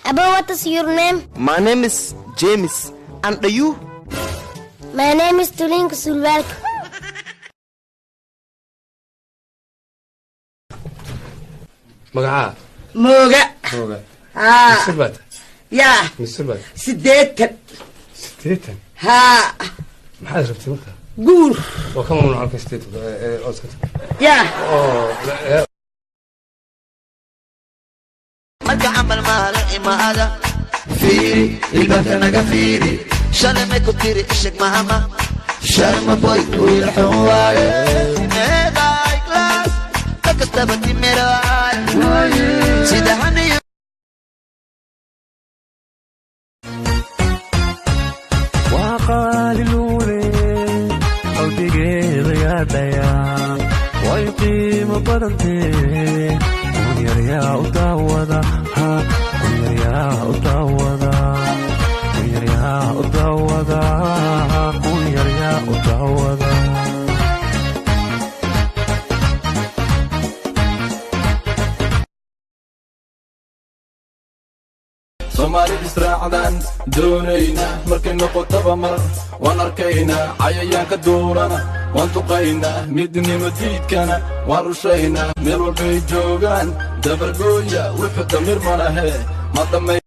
Abo, what is your name? My name is James. And you? My name is Tulinka Sulwalka. Magacaa? Mooga. Mooga. Haa. Mise baad? Yaa. Mise baad? 80. 80? Haa. Maxaad rabtay marka? Guur. Oo ka mamnuuc halka 80 oo iska tag. Yaa. Oo. Marka camal maala imaada, fiiri ilbaabka naga fiiri, shalay may ku tiri isheg mahama sharma boy wiil xun waaye meeday class kakastaba timiraay sida haniyo. Waa qaaliluule qalbigeeda yaadhayaa, way qiimo badantee, kunyaryaa u daawada, ha kunyaryaa u daawada, kunyaryaa u daawada, kunyaryaa u daawada. Soomaali israacdaan doonayna, markay noqotaba mar waan arkaynaa, cayayaanka duulana waan tuqaynaa, midnimo diidkana waan rushaynaa, meel walbay joogaan dabargooya, wuxuu damir ma lahe ma dhammay.